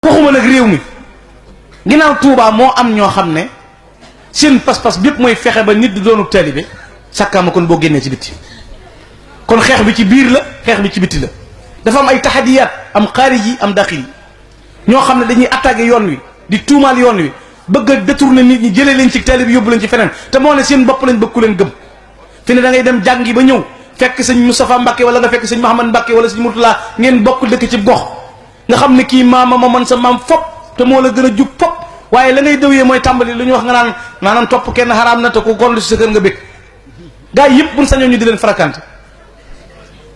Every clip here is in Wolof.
waxuma nag réew mi ginnaaw Touba moo am ñoo xam ne seen pas-pas bépp mooy fexe ba nit di doonu taalibe sàkkaama kon boo génnee ci bitti kon xeex bi ci biir la xeex bi ci bitti la dafa am ay taxadiyaat am xaariji am daxili ñoo xam ne dañuy attaqué yoon wi di tuumaal yoon wi bëgg a détourner nit ñi jëlee leen ci taalibe yóbbu leen ci feneen te moo ne seen bopp lañ bëgg ku leen gëm fi ne da ngay dem jàngi ba ñëw fekk sëñ Moustapha Mbacke wala nga fekk sëñ Mouhamad Mbacke wala sëñ Mourtala ngeen bokk dëkk ci gox nga xam ne kii maama ma man sa maam fop te moo la gën a jub fop waaye la ngay dëwyee mooy tàmbali lu ñu wax nga naan maanaam topp kenn xaraam na te ku gondu si sa kër nga bëgg gaa yi yëpp buñ sañoon ñu di leen farakante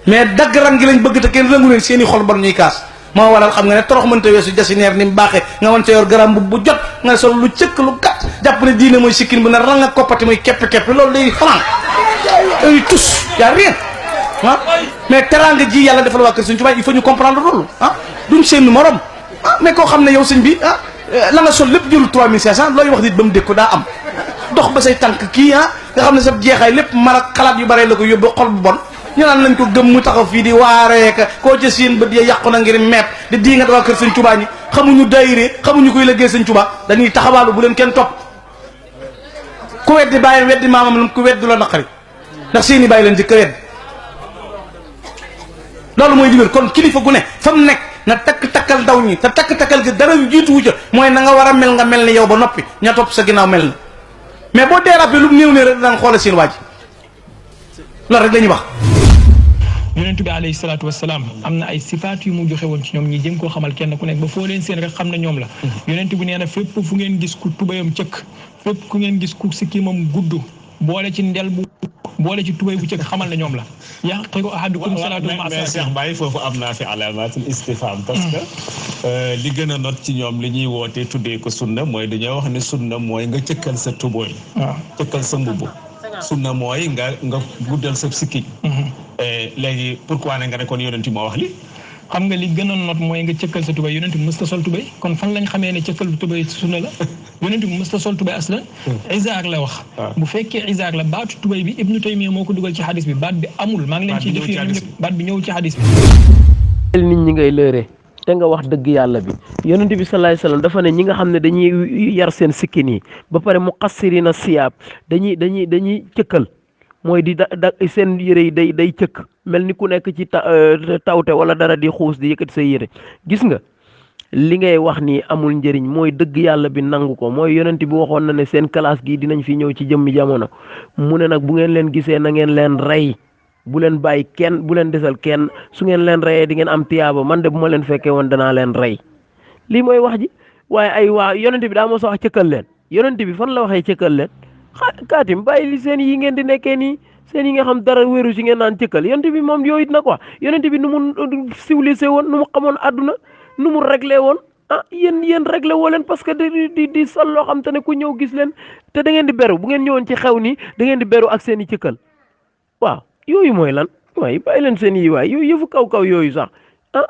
mais dagg ran gi lañ bëgg te kenn rëngu leen seen i xol bon ñuy kaas moo waral xam nga ne torox mënta weesu jasineer ni mu baaxee nga wan ca yor garam bu jot nga sol lu cëkk lu gàtt jàpp ne diine mooy sikkin bu ne rang ak koppati muy kepp-kepp loolu day xalaan yooyu tous yaa rien ah mais teraanga ji yàlla defal waa kër Sëñ Tuubaa il faut ñu comprendre loolu ah duñ seen morom ah mais koo xam ne yow sëñ bi ah la nga sol lépp jëlul 3500 looy wax nit ba mu dégg ko daa am dox ba say tànk kii ah nga xam ne sa jeexaay lépp mar ak xalaat yu bare la ko yóbbu xol bu bon ñu naan lañ ko gëm mu taxaw fii di waareeka koo ca seen bët ya yàqu na ngir meet di dii nga waa kër Sëñ Tuubaa ñi xamuñu daayire xamuñu koy liggéey Sëñ Tuubaa dañuy taxawaalu bu leen kenn topp ku weddi bàyyi weddi maamam lam ku weddi la naqari ndax seeni bàyyi leen jëkk a weddi loolu mooy li wér kon kilifa gu ne fa mu nekk na takk-takkal ndaw ñi te takk-takkal gi dara yu jiitu wu ca mooy na nga war a mel nga mel ni yow ba noppi ña topp sa ginnaaw mel na mais boo dérapé lu néew ne rek daan xoole seen waaj loolu rek la ñuy wax. yonent bi alayhi salaatu wasalaam am na ay sifaat yu mu joxe woon ci ñoom ñi jëm koo xamal kenn ku nekk ba foo leen seen rek xam na ñoom la yonent bi nee na fépp fu ngeen gis ku tubayam cëkk fépp ku ngeen gis ku sikkimam gudd boole ci ndel bu boole ci tubay bu cëkk xamal na ñoom la yaqiru ahadukum salaatu ma mais Cheikh Baye foofu am naa fi alamatul istifham parce que li gën a not ci ñoom li ñuy wootee tuddee ko sunna mooy dañoo wax ne sunna mooy nga cëkkal sa tubooy cëkkal sa mbubb sunna mooy nga guddal sa sikkiñ léegi pourquoi ne nga ne kon yonent moo wax li xam nga li gën a not mooy nga cëkkal sa tubay yonent bi mësta sol tubay kon fan lañ xamee ne cëkkal tubay sunna la yonent bi mësta sol tubay aslan isaar la wax bu fekkee isaar la baatu tubay bi Ibnu Taymiya moo ko dugal ci xadis bi baat bi amul maa ngi leen ciy def yéen ñëpp baat bi ñëwul ci xadis bi nit ñi ngay lëre te nga wax dëgg yàlla bi yonent bi sallallahu alayhi wasallam dafa ne ñi nga xam ne dañuy yar seen sikkin yi ba pare mu qassirina siyaab dañuy cëkkal mooy di da seen yére yi day cëkk mel ni ku nekk ci tawte wala dara di xuus di yëkkati sa yére gis nga li ngay wax ni amul njëriñ mooy dëgg yàlla bi nangu ko mooy yonent bi waxoon na ne seen classe gi dinañ fi ñëw ci jëmmi jamono mu ne nag bu ngeen leen gisee na ngeen leen rey bu leen bàyyi kenn bu leen desal kenn su ngeen leen reyee di ngeen am tiyaaba man de bu ma leen fekkee woon danaa leen rey lii mooy wax ji waaye ay waa yonent bi daa mos a wax cëkkal leen yonent bi fan la waxee cëkkal leen kaatim bàyyi li seen yi ngeen di nekkee nii seen yi nga xam dara wéru si ngeen naan cëkkal yonent bi moom yooyu it na quoi yonent bi nu mu civilisé woon nu mu xamoon àdduna nu mu réglé woon ah yéen réglé woo leen parce que di sol loo xam te ne ku ñëw gis leen te da ngeen di beru bu ngeen ñëwoon ci xew nii da ngeen di beru ak seen i cëkkal waaw yooyu mooy lan waaye bàyyi leen seen yi waay yooyu yëfu kaw yooyu sax ah